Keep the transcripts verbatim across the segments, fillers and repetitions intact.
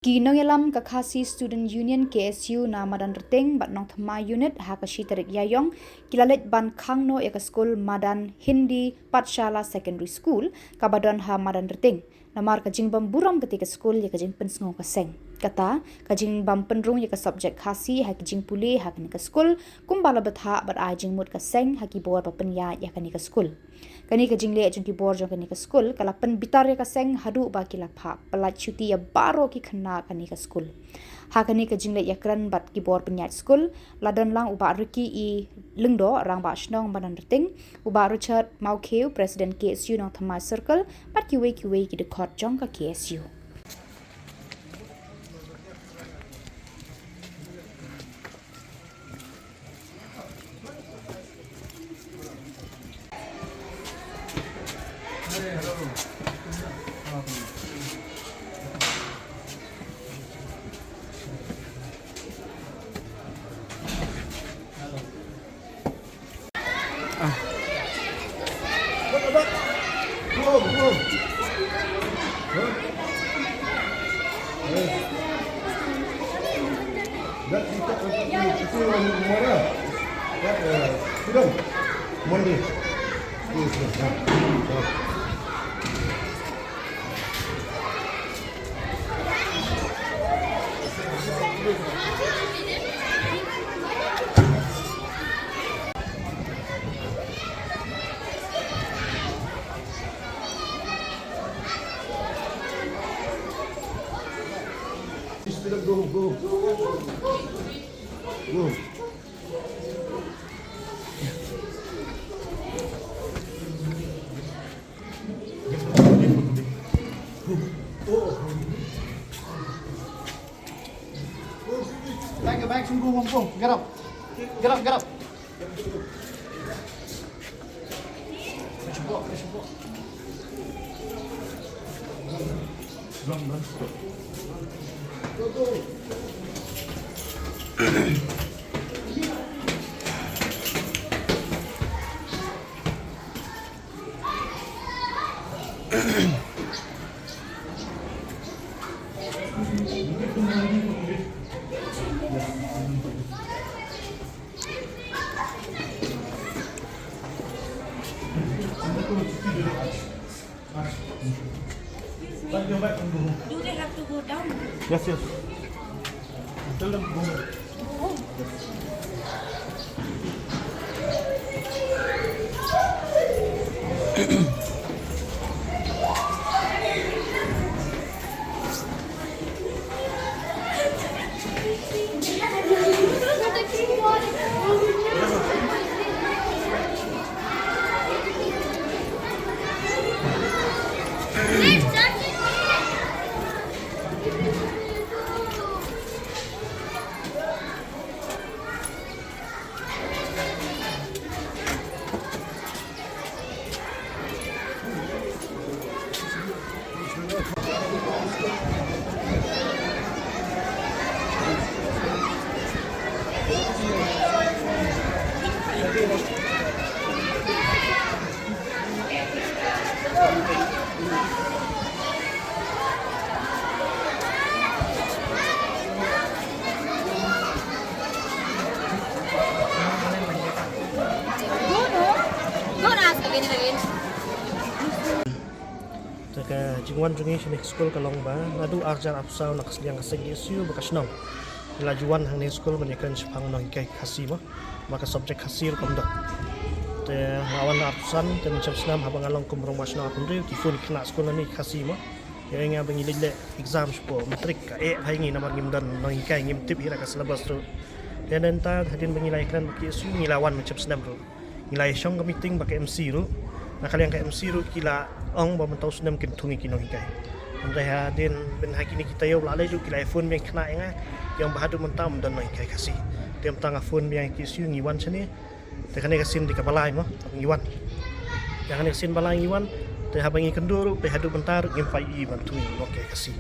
Ki nongïalam ka Khasi Student Union, K S U, na Madan Rting bad Nongthymmai Unit ha ka shi tarik Ïaïong ki la leit ban khang noh ïa ka skul madan Hindi Pathshala Secondary School kaba don ha Madan Rting, namar ka jingbym burom kata ka skul ïa ka jingpynsngew ka seng. Kata ka jingbym pynrung ïa ka subject Khasi ha ki jingpule ha kane ka skul, kumba la bthah bad ai jingmut ka seng ha ki bor ba pynïaid ïa kane ka skul. Kane ka jingleh jong ki bor jong kane ka skul ka la pynbitar ïa ka seng haduh ba ki la phah pyllait shuti ïa baroh ki khynnah kane ka skul. Ha kane ka jingleit ïakren bad ki bor pynïaid skul la don lang u Bah Ricky E Lyngdoh, Rangbah Shnong Madan Rting, u Bah Richard Mawkhiew, President K S U Nongthymmai Circle, bad kiwei kiwei ki dkhot jong ka K S U. Go, go. Go. Pack your bags and go home, go. Get up. Get up, get up. Do they have to go down? Yes, yes. Tell them to go. Don't ask again and again. Te ka jingwan jong ngi shane ha skul ka long ba naduh arhajar arphew saw na ka sliang ka seng K S U bad ka shnong ngi la ju wan hangne ha skul ban ïakren shaphang nonghikai Khasi mo, ba ka subject Khasi ruh kam don. Te nga wan arphew san, te mynshem snem haba nga long kum u rangbah shnong arphew hynriew, ki phone ki khynnah skul nangne Khasi mo. Ïa nga ba ngi leit leh exam shapoh matric ka eh bha ïa ngi namar ngim don nonghikai, ngim tip hi ïa ka syllabus ruh. Te nangta hadien ba ngi la ïakren bad K S U ngi la wan mynshem snem ruh. Ngi la ïashong ka meeting bad ka M C ruh. Na ka liang ka M C ruh ki la ong ba mynta u snem kin thung ïa ki nonghikai. Hynrei hadien ban ha kine ki taïew ba la leit ruh ki la ïaphone biang khynnah ïa nga, ki ong ba haduh mynta ym don nonghikai Khasi. Te mynta nga phone biang ïa K S U ngi wan shane. Te kane ka sien dei kaba lai mo, ngi wan. Te kane ka sien ba lai ngi wan. Te haba ngi kynduh ruh, te haduh mynta ruh ngim pat ïohi ban thung ïa u nonghikai Khasi.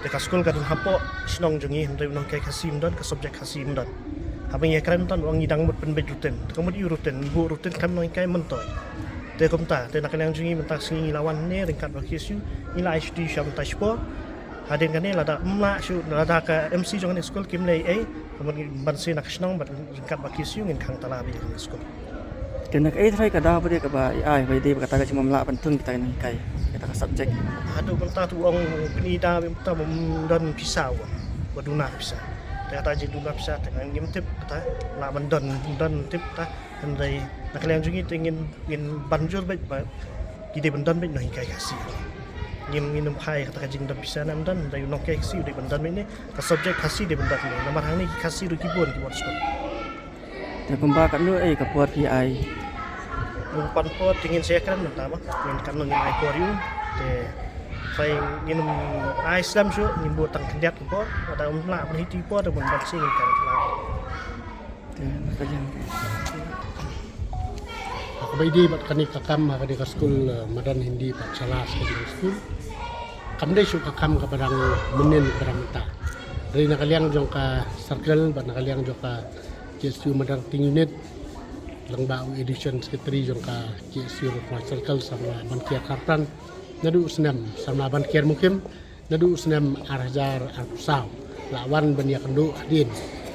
Te ka skul ka don hapoh shnong jong ngi, hynrei u nonghikai Khasi ym don, ka subject Khasi ym don. Haba ngi ïakren mynta, ong ngi dang mut pynbeit rutin. Te ka mut ïa u rutin, buh rutin khlem nonghikai myntoi. Te kumta, te na ka liang jong ngi mynta ka sngi ngi la wan hangne ryngkat bad K S U, ngi la ai shuti sha mynta shapoh. Hadien kane lada ym lah shuh, lada ka M C jong kane ka skul kim leh ei, ka mut ban siew na ka shnong bad ryngkat bad K S U ngin khang tala beit ïa kane ka skul. Te na kaei trai ka daw ba dei kaba i ai ba dei ba kata ka jingmamlah ban thung kita ki nonghikai kata ka subject. Haduh mynta tu ong pyni da mynta bym don pisa, u ong ba duna pisa. Te kata jingduna pisa te ngim tip kata lah ban don, don tip kata. Hynrei na ka liang jong ngi te ngin, ngin ban jur beit ba ki dei ban don beit nonghikai Khasi. Ngim, ngin ym phai kata ka jingdon pisa ne ym don, hynrei u nonghikai Khasi u dei ban don beit ne, ka subject Khasi dei ban don beit ne. Namar hangne ki Khasi ruh ki bun ki wan skul. Te kumba katno ei ka por phi ai? Ban por te ngin sa ïakren mynta ba ngin katno ngin ai por ïa u. Te phai ngin ym ai slem shuh, ngin buh tang khyndiat ka por. Lada ym lah ban hi ti por te ban ban sien ngin kan khla. Te na ka liang ka. Ha kaba ïadei bad kane ka kam ha kane ka skul, eh, Modern Hindi Pathshala Secondary School. Kam dei shuh ka kam kaba dang mynnin kaba dang mynta. Dei na ka liang jong ka circle bad na ka liang jong ka K S U Madarting Unit, lyngba u Additional Secretary jong ka K S U Rukma Circle, Samla Bankiar Kharpran, naduh u snem Samla Bankiar Mukim, naduh u snem ar hajar arphew saw, la wan ban ïakynduh hadien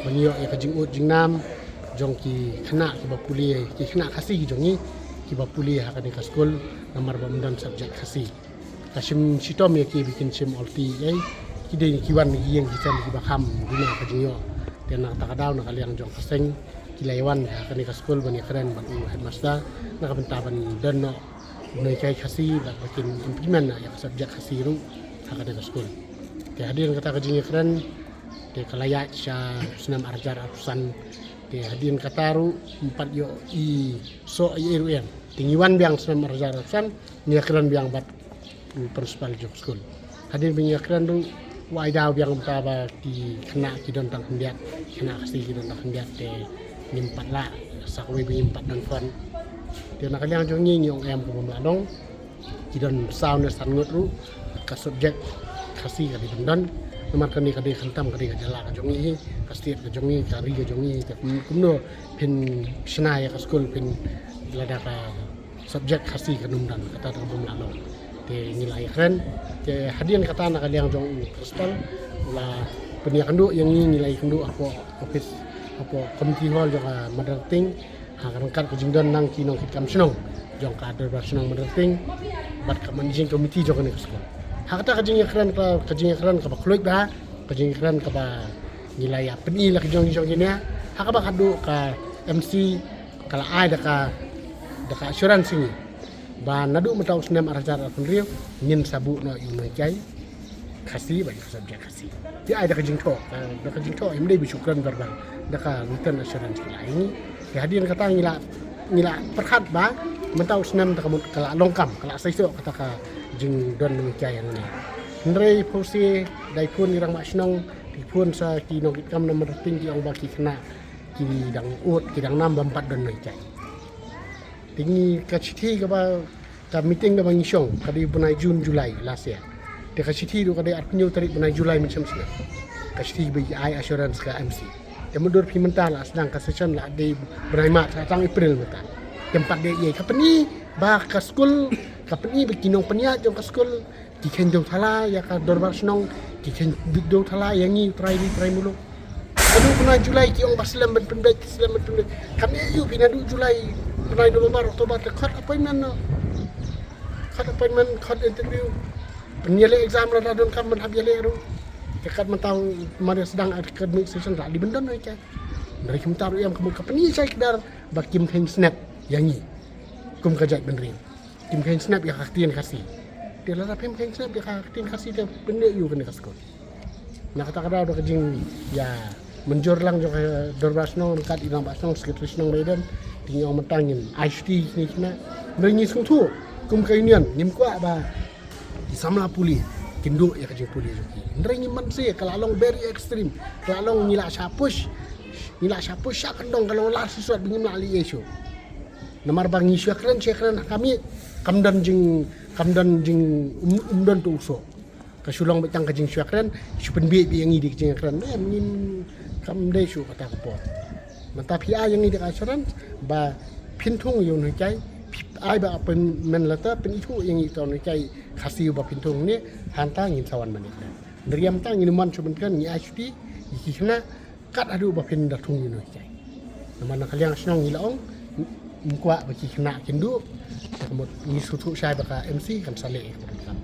ban ïoh ïa ka jingud jingnam jong ki khynnah kiba pule, ki khynnah Khasi ki jong ngi kiba pule ha kane ka skul, namar ba ym don subject Khasi. Ka shim shitom ïa ki ba kin shim ulti ei, ki dei ki wan ki ïeng ki sem kiba kham duna ka jingïoh. Te na kata ka daw na ka liang jong ka seng ki la ïa wan ha kane ka skul ban ïakren bad u headmaster na ka bynta ban don noh u nonghikai Khasi bad ba kin implement noh ïa ka subject Khasi ruh ha kane ka skul. Te hadien kata ka jingïakren te ka la ïaid sha u snem ar hajar arphew san. Te hadien kata ruh ym pat ïoh i soh ei ei ruh em. Te ngi wan biang snem ar hajar arphew san, ngi ïakren biang bad u principal jong ka skul. Hadien ba ngi ïakren ruh u ai daw biang mynta ba ki khynnah ki don tang khyndiat, khynnah Khasi ki don tang khyndiat te ngim pat lah, sa kawei ba ngim pat don fund. Te na ka liang jong ngi ngi ong em ka bym lah long. Ki don saw ne san ngut ruh ka subject Khasi ka dei ban don. Namar kane ka dei khamtam ka dei ka jylla ka jong ngi, ka state ka jong ngi, ka ri ka jong ngi. Te kum, kumno phin shna ïa ka skul phin lada ka subject Khasi kan ym don, kata ka bym lah long. Te ngi la ïakren, te hadien kata na ka liang jong u principal u la pynïakynduh ïa ngi, ngi la ïakynduh hapoh office, hapoh committee hall jong ka Madarting, ha ka ryngkat ka jingdon nang ki nongkitkam shnong jong ka Dorbar Shnong Madarting bad ka managing committee jong kane ka skul. Ha kata ka jingïakren ka, ka jingïakren kaba khluid bha, ka jingïakren kaba ngi la ïa pyni la ka jong jong kine, ha kaba ka duh ka M C ka la ai da ka, da ka assurance ïa ngi ba naduh mynta u snem ar hajar arphew hynriew ngin sa buh noh ïa u nonghikai Khasi bad ïa ka subject Khasi. Te ai da ka jingthoh, ka, da ka jingthoh, ym dei ba shu kren verbal, da ka written assurance ki la ai ïa ngi. Te hadien kata ngi la, ngi la pyrkhat ba mynta u snem da ka mut ka la long kam, ka la seisoh kata ka jingdon nonghikai hangne. Hynrei phusi dei phone ïa i rangbah shnong, ki phone sa ki nongkitkam na Madarting ki ong ba ki khynnah ki dang ud, ki dang nam bym pat don nonghikai. Te ngi ka shithi kaba, ka meeting kaba ngi shong ka dei bnai June July last year. Te ka shithi ruh ka dei arphew hynñiew tarik bnai July mynshem snem. Ka shithi ba ai assurance ka M C. Te mutdur phi mynta la sdang ka session la dei bnai March, la tang April mynta. Te ym pat dei ei, ka pyni ba ka skul, ka pyni ba ki nongpynïaid jong ka skul ki kheiñ dew thala ïa ka dorbar shnong, ki kheiñ bit dew thala ïa ngi u trai ri trai muluk. Haduh bnai July ki ong ba slem ban pynbeit, slem ban pynbeit. Kam ïoh ïa u phi naduh July, bnai November, October te khot appointment noh. Khot appointment, khot interview. Pynïaleh exam lada donkam ban hap ïaleh ruh. Te kat mynta mar ïa sdang academic session la dei ban don noh ïa ka. Hynrei kumta ruh ïa ka mut ka pyni shai kdar ba kim kheiñ snep ïa ngi kum ka jaitbynriew. Kim kheiñ snep ïa ka ktien Khasi. Te lada phim kheiñ snep ïa ka ktien Khasi te pynleh ïa u kane ka skul. Na kata ka daw da ka jingïamynjur lang jong ka dorbar shnong ryngkat i rangbah shnong, secretary shnong ba ïadon, te ngi ong mynta ngin ai shuti kine kine. Hynrei ngi sngewthuh kum ka union ngim kwah ba ki samla pule kin duh ïa ka jingpule jong ki. Hynrei ngim banse, ka la long very extreme. Ka la long ngi la shah push, ngi la shah push shah kyndong, ka long lar shisot ba ngim lah leh ei ei shuh. Namar ba ngi shu ïakren, shu ïakren ha ka miej, kam don jing, kam don jing, um, um don tu u soh. Ka shu long beit tang ka jingshu ïakren, shu pynbiej biej ïa ngi da ka jingïakren. Em, ngim, kam dei shuh kata ka por. Mynta phi ai ïa ngi da ka assurance ba phin thung ïa u nonghikai, phi ai ba appointment letter, pynithuh ïa ngi ïa u nonghikai Khasi uba phin thung ne, hangta ngin sa wan ban ïakren. Riam ta ngin ym mon shuh ban kren, ngi ai shuti ïa ki khynnah kat haduh ba phin da thung ïa u nonghikai. Namar na ka liang shnong ngi la ong, ym kwah ba ki khynnah kin duh. Te ka mut ngi sngewthuh shai ba ka M C kan sa leh ïa kaba donkam.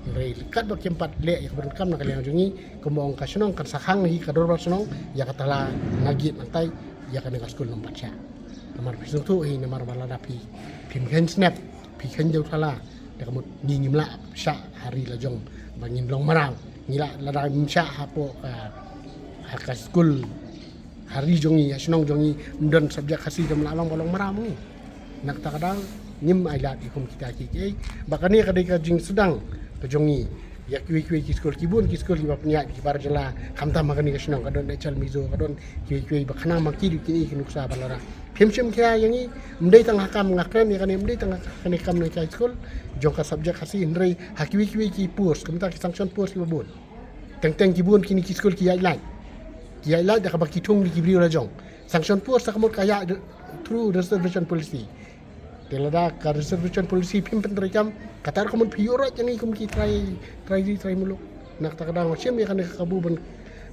Hynrei kat ba kim pat leh ïa kaba donkam na ka liang jong ngi, kumba ong ka shnong kan sa khang hi ka dorbar shnong ïa kata la na gate nangtai ïa kane ka skul nym pat shah. Namar phi sngewthuh hi, namar ba lada phi, phim kheiñ snep, phi kheiñ dewthala, te ka mut ngi ngim lah shah ha ri la jong ba ngin long mraw. Ngi lah, lada ngim shah hapoh ka, ha ka skul, ha ri jong ngi, ha shnong jong ngi, ym don subject Khasi, te ym lah long ba long mraw ma ngi. Na kata ka daw ngim ailad ïa kum kita kiei kiei. Ba kane ka dei ka jingsdang ka jong ngi ïa kiwei kiwei ki skul, ki bun ki skul kiba pynïaid ki bar jylla, khamtam ha kane ka shnong, ka don Dei Chal Mizo, ka don kiwei kiwei, ba khnang ma ki dei kine ki nuksa ba lada phim shim khia ïa ngi. Ym dei tang ha kam, nga kren ïa kane, ym dei tang ha kane ka kam nonghikai skul jong ka subject Khasi, hynrei ha kiwei kiwei ki post, kumta ki sanction post kiba bun. Teng teng ki bun kine ki skul ki ïaid lait, ki ïaid lait da kaba ki thung da ki briew la jong. Sanction post, te ka mut ka ïaid through reservation policy. Te lada ka reservation policy phim pyntreikam, kata ka mut phi ïuhroit ïa ngi kum ki trai, trai ri trai muluk. Na kata ka daw nga shim ïa kane ka kabu ban,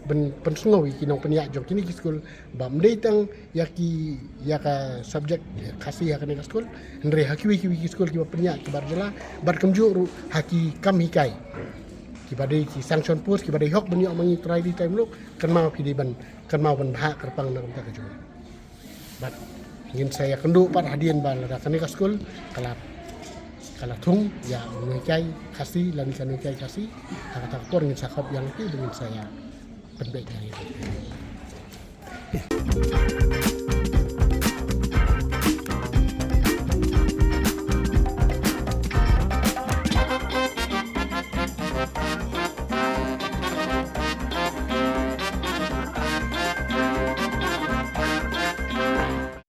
ban pynsngew ïa ki nongpynïaid jong kine ki skul ba ym dei tang ïa ki, ïa ka subject Khasi ha kane ka skul, hynrei ha kiwei kiwei ki skul kiba pynïaid ki bar jylla, bad kumjuh ruh ha ki kam hikai kiba dei ki sanction post kiba dei hok ban ïoh ma ngi trai ri trai muluk, kynmaw phi dei ban, kynmaw ban bhah kyrpang na ka bynta ka jong ngi. Bad ngin sa ïakynduh pat hadien ba lada kane ka skul ka la, ka la thung ïa u nonghikai Khasi lane ka nonghikai Khasi, ha kata ka por ngin sa khot ïa lade ba ngin sa ïa pynbeit ïa lade.